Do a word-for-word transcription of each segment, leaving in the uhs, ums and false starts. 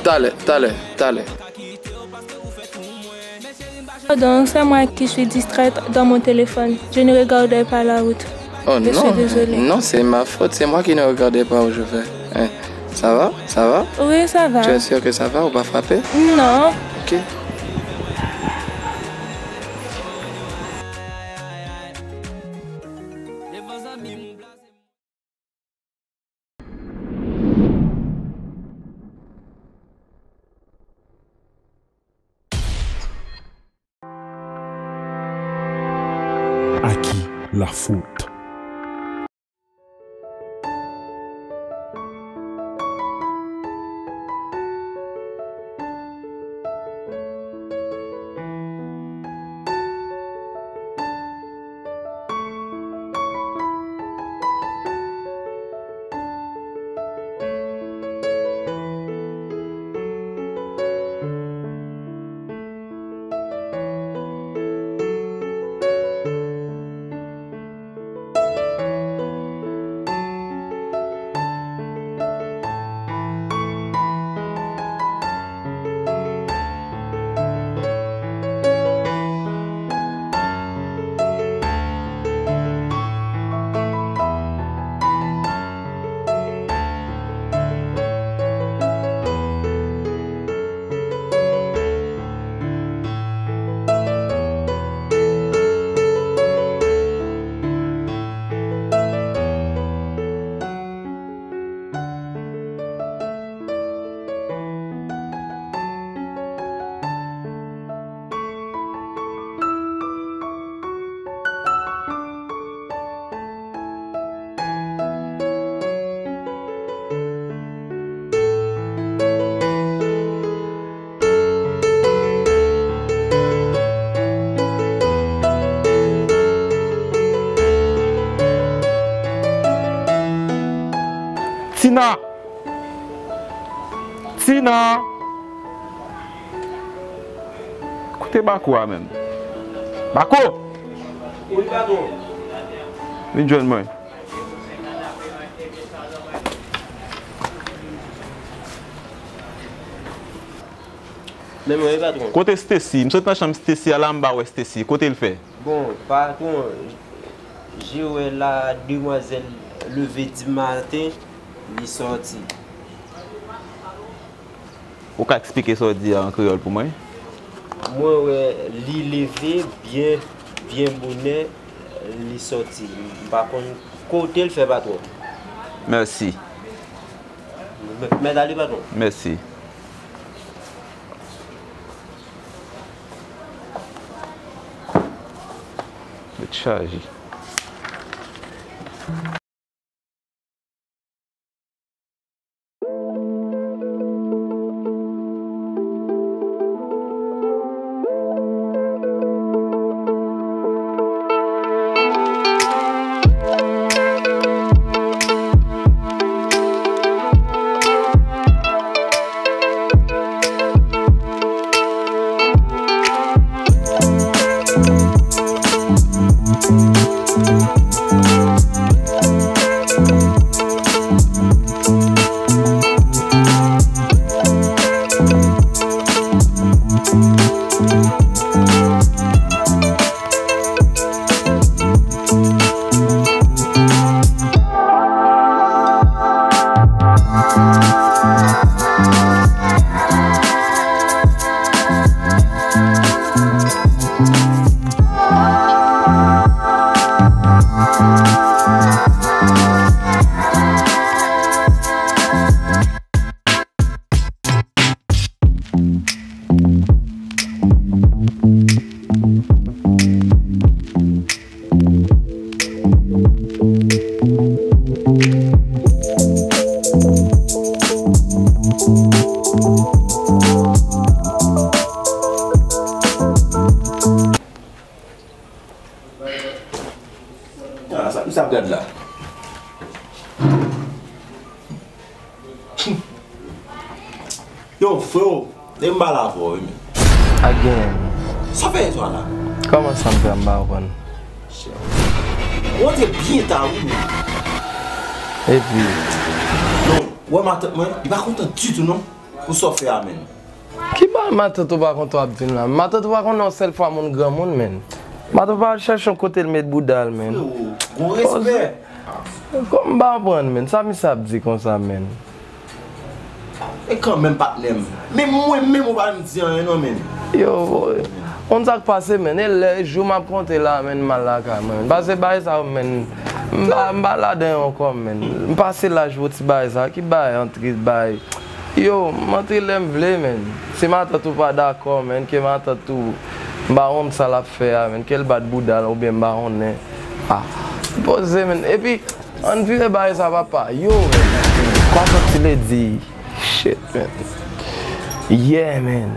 Talè, talè, talè. Pardon, c'est moi qui suis distraite dans mon téléphone. Je ne regardais pas la route. Oh non, non, c'est ma faute, c'est moi qui ne regardais pas où je vais. Hein, ça va? Ça va? Oui, ça va. Tu es sûr que ça va ou pas frappé? Non. Ok. À qui la faute? Tina! Tina! Kote Bako a menm? Bako! Wi, patwon. Vin jwenn mwen. Men mwen, wi, patwon. Kote Stacy? M sot nan chanm Stacy a la, m pa wè Stacy. Kote l fè? Bon, patwon, je wè la demwazèl leve di maten, li sòti. Ou ka eksplike sa w di a an kreyòl pou mwen? Mwen wè li leve byen, byen bonè, li sòti. M pa konn kote l fè, patwon. Mèsi. Mèt ale, patwon. Mèsi. Mèt chaje. Yo, freo, e m pale avè w, wi, men. Again. Sa fè etwa la? Kòman sa m fè m pa konprann? Ou antre byen ta, wi, men. Epi? Yo, wè matant mwen, li pa kontan ditou, non, pou sa w fè a, men. Ki bagay matant ou pa kontan w ap di m la? Matant ou pa konn yon sèl fwa moun granmoun, men. Matant ou pa al chèche yon kote l met bouda l, men. Freo, gon respè. Kòm m pa konprann, men. Sa misye ap di konsa, men? E kanmenm, patnè m. Men mwen menm ou pa janm di anyen non, men. Yo, konn sa k pase, men. E lè jou m ap konte la, men, m al lakay mwen, men. Pase bagay sa yo, men. M pa, m pa ladan yo ankò, men. M pase laj pou ti bagay sa. Ki bagay antre bagay? Yo, m antre lè m vle, men. Si matant ou pa dakò, men, ke matant ou, m pa konn sa l ap fè a, men. Ke l bat bouda l oubyen m pa konnen. Ah, poze, men. Epi, ann vire bagay sa, papa. Yo, men. Kwa sòti ledi. Shit, men. Yeah, men.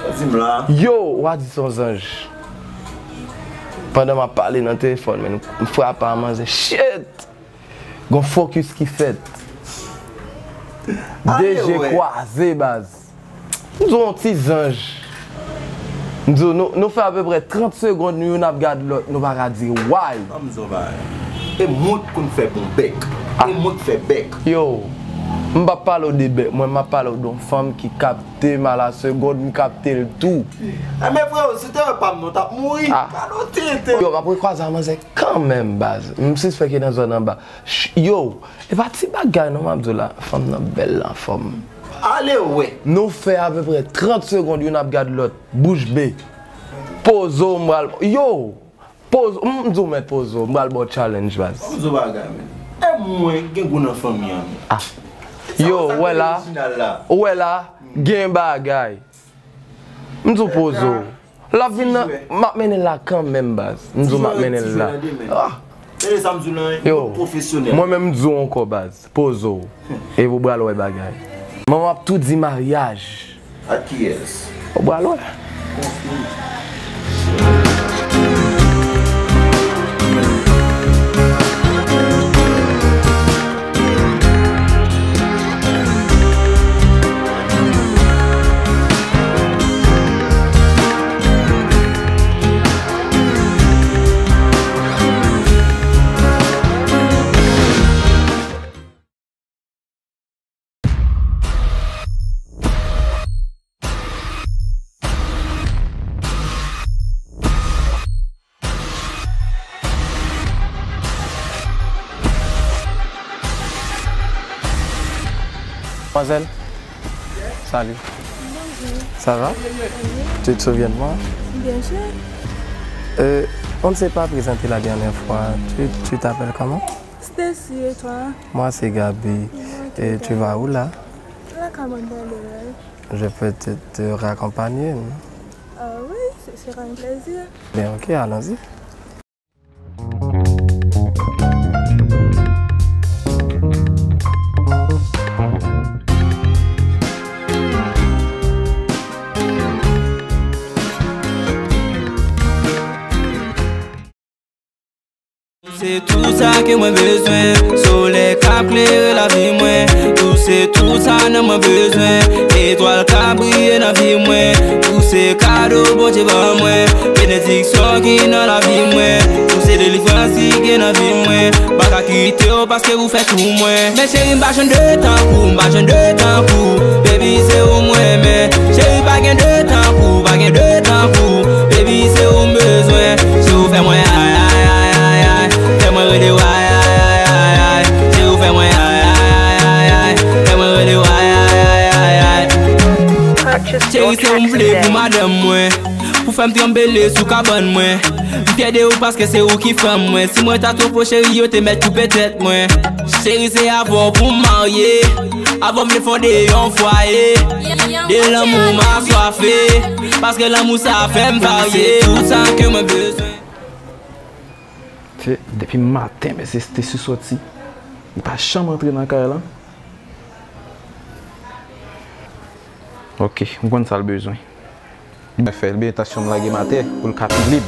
Sa di m la. Yo, w a di se yon zanj. Pandan m ap pale nan telefòn, men, m frape a manzè. Shit! Gon fokis ki fèt. De je kwaze, baz. M di w yon ti zanj. M di w, nou, nou fè apeprè trant segonn, nou youn ap gad lòt, nou pa ka di way. Ban m di w yon bagay. E mwen k konn fè bon bèk. E mwen k fè bèk. Yo, m p ap pale w de bèk, mwen, m ap pale w de yon fanm ki kapte m a la segonn, m kapte l tou. Enben, freo, si te wè pa m non, w t ap mouri. Gade yon tenten. Yo, m ap rekwaze a manzè kanmenm, baz. M sispèk e nan zòn anba. Ch-, yo, e pa ti bagay non m ap di w la. Fanm nan bèl, l anfòm. Ale wè. Nou fè apeprè trant segonn, youn ap gad lòt, bouch be. Poze w, m pral, yo, poze, m di w mèt poze w, m pral ba w challenge, baz. Ban m di w bagay, men. E mwen gen gou nan fanmi an, men. Ah. Yo, ou wè la, ou wè la, gen bagay. M di w poze w. L ap vin nan, m ap mennen l la kanmenm, baz. M di w m ap mennen l la. Ah. Tande sa m di w lan, yo, pwofesyonèl. Mwen menm m di w ankò, baz. Poze w. Epi w pral wè bagay. Manman ap tou di maryaj. Ak kiyès? Ou pral wè. Manzèl, salut. Bonjour. Ça va? Oui. Tu te souviens de moi? Bien sûr. Euh, on ne s'est pas présenté la dernière fois. Tu, tu t'appelles comment? Stacy, et toi? Moi, c'est Gaby. Ok, et tu vas où là? La cabane dans le rêve. Je peux te, te raccompagner, non? Euh, oui, ce sera un plaisir. Bien, ok, allons-y. Ou se tout sa ke mwen bezwen. Solèy k ap klere lavi mwen. Ou se tout sa nanm mwen bezwen. Etwal k ap briye nan vi mwen. Ou se kado Bondye ban mwen. Benediksyon ki nan lavi mwen. Ou se delivrans ki gen nan vi mwen. M pa ka kite w paske ou fè tou mwen. Men cheri, m pa jwenn de tankou, m pa jwenn de tankou. Baby, se ou m renmen. Cheri, pa gen de tankou, pa gen de tankou. Baby, se ou m bezwen. Si ou fè mwen ay, ay, ay, ay, ay. Fè mwen rele w ay, ay, ay, ay, ay. Cheri, ou fè mwen ay, ay, ay, ay, ay. Fè mwen rele w ay, ay, ay, ay, ay. Cheri, se ou m vle pou madanm mwen. Pou fè m tranbele sou kabann mwen. M fyè de ou paske se ou ki fanm mwen. Si mwen ta twò po, cheri, yo te mèt koupe tèt mwen. Cheri, se avè w pou m marye. Avè w m vle fonde yon fwaye. De lanmou m aswafe. Paske lanmou sa fè m varye. Tout sa ke mwen bezwen. Se depi maten, men se Stacy soti. Li pa janm antre nan kay lan. Ok, m konn sa l bezwen. Li fè l byen, tansyon m lage m atè pou l ka pi lib.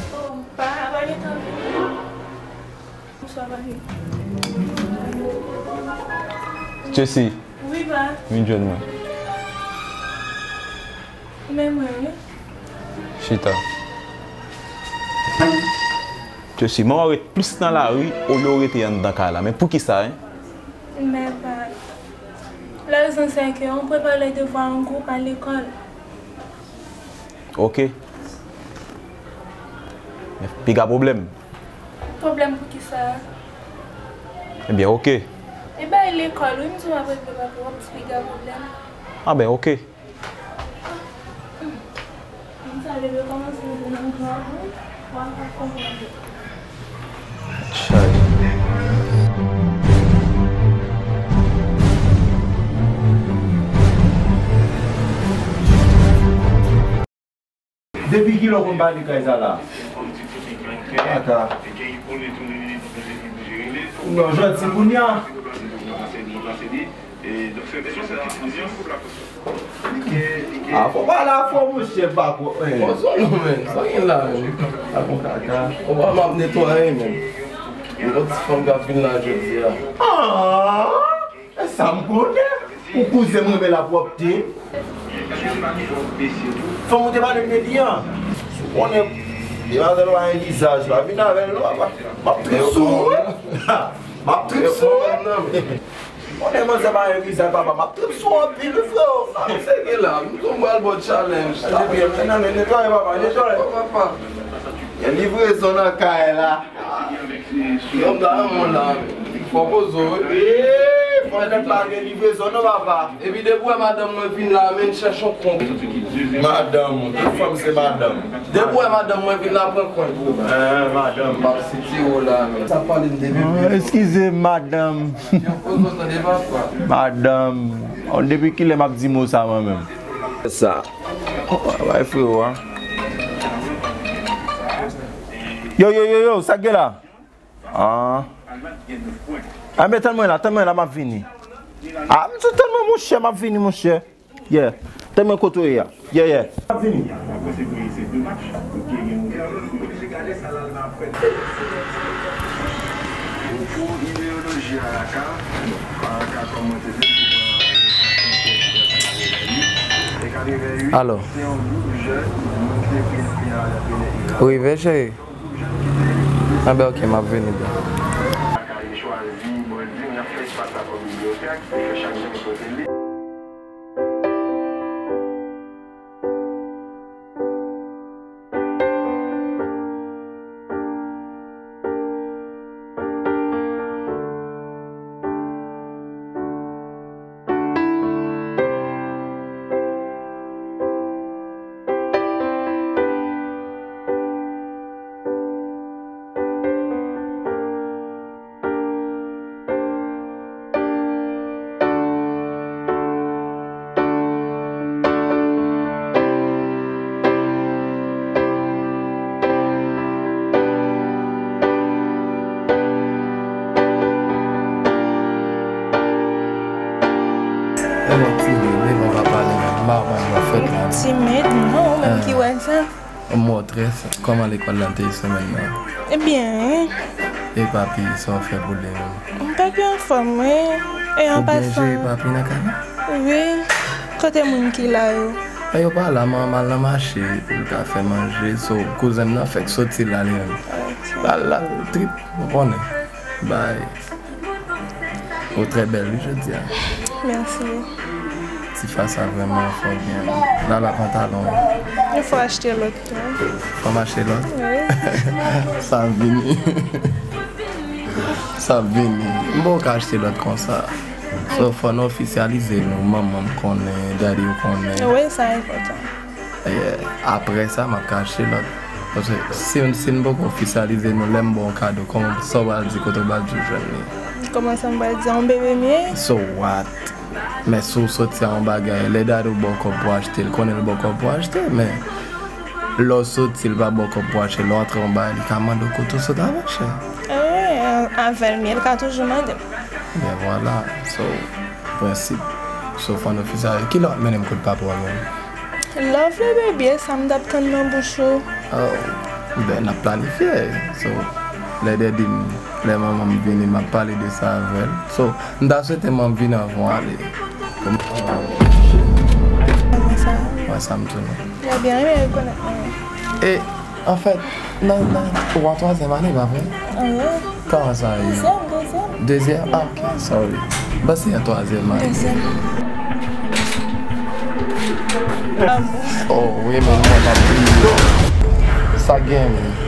Stacy, vin jwenn mwen. Men mwen, wi. Chita. Jesi, manman w ret plis nan lari olye w rete anndan kay la. Men poukisa, en? Men pa. La rezon se ke on prepare les devoirs en groupe à l'école. Ok. Men piga pwoblèm. Pwoblèm poukisa? Ebyen, ok. E bay lekòl, wi, m di w ap regle papi, w ap di piga pwoblèm. Anben, ok. Konsa, lè yo kòmanse rive nan gran, w ap konprann. Chay. Depi kilè w konn pale kay sa la? Ata. Non, janti kounye a. Ah, fò pale a fò, monchè, pa ko, eh. Bon, sa non, men, sa gen la, men. Sa bon kaka. Ou pa m ap netwaye, men. Yon lòt ti fanm k ap vin la jodi a. Ah! E sa m konnen. Ou kouzen m renmen lapwòpte. Fanm ou te pale m de li an. Si w konnen, demwazèl ou pa gen vizaj, pa vin avè l non, papa. M ap trip sou ou, wi. M ap trip sou ou, wi. Konnen manzè pa gen vizaj, papa, m ap trip sou ou anpil, wi, freo. Sa gen la, m tou m pral ba w challenge. Epi, nan men netwaye, papa, netwaye. Oh, papa. Gen livrezon nan kay la. Yon dam la, fò poze w, wi. Eee, fò nèg pa gen livrezon non, papa. Epi depi w wè madanm mwen vin la, men chèche yon kont. Madanm ou, tout fanm se madanm. Depi w wè madanm mwen vin la, pran kont. Eh, madanm. M ap sitire w la, men. Sa pale m depi. Ah, eskize, madanm. Fò poze w tande, papa. Madanm. Oh, depi kilè m ap di mo sa, mwen menm? Sa. Oh, bay frero a. Yo, yo, yo, yo, sa k gen la? Ah. Ah, men tann mwen la, tann mwen la, m ap vini. Ah, m di tann mwen, monchè, m ap vini, monchè. Yeah. Tann mwen kote w ye a. Yeah, yeah. M ap vini. Alo. Ou rive, cheri? Anben, ok, m ap vini byen. Leve w timid, leve w pa pale menm, m pa konprann sa k fèt la. Timid? Non, ou menm ki wè sa. Ou montre sa. Kòman lekòl la te ye semèn nan? Ebyen, wi. E papi, sa w fè pou li menm? Papi anfòm, wi. E an pasan. Ou byen jere papi nan kay la? Wi. Kote moun ki la yo? E yo pa la, m al nan mache pou l ka fè manje. So, kouzen m nan fèk soti la li menm. Ok. L al, l al trip, ou konnen. Bay. Ou trè bèl, wi, jodi a. Mèsi. Tifa sa vrèman fò byen. Lala pantalon. Fò achte lòt tou. Fò m achte lòt? Wi. Sa vini. Sa vini. M poko ka achte lòt konsa. So, fò n ofisyalize nou. Manman m konnen, daddy w konnen. Wi, sa enpòtan. Eh, apre sa, m ap ka achte lòt. Paske si, si n poko ofisyalize nou, lè m ba w kado, kòman, sa w pral di, kote w pral di w jwenn li? Kòman sa m pral di? Yon bebe m ye? So what? Men si w soti a yon bagay, lè daddy w ba w kòb pou w achte l, konnen l ba w kòb pou w achte, men lè w soti, l pa ba w kòb pou w achte, lè w antre yon bagay, li ka mande w kote w sot avè, chè. Ah wi, avè l m ye, l ka toujou mande m. Ben vwala, so, prensip. So, fò n ofisyalize. Kilè w ap mennen m kot papa w menm? Lovely baby, e sa m t ap tann nan bouch ou. Oh, ben, n ap planifye. So, lè daddy m, lè manman m vini, m ap pale de sa avè l. So, m ta swete manman m vini anvan w ale. Kòman sa? Sa m tou non. Trè byen, renmen rekonèt mwen. E, anfèt, nan, nan, ou an twazyèm ane, pa vre? Kòman sa ye? Dezyèm, dezyèm. Dezyèm? Ah, ok, sorry. Mwen se an twazyèm ane. Dezyèm. Oh, wi, men mwen pa bliye. Sa gen, men.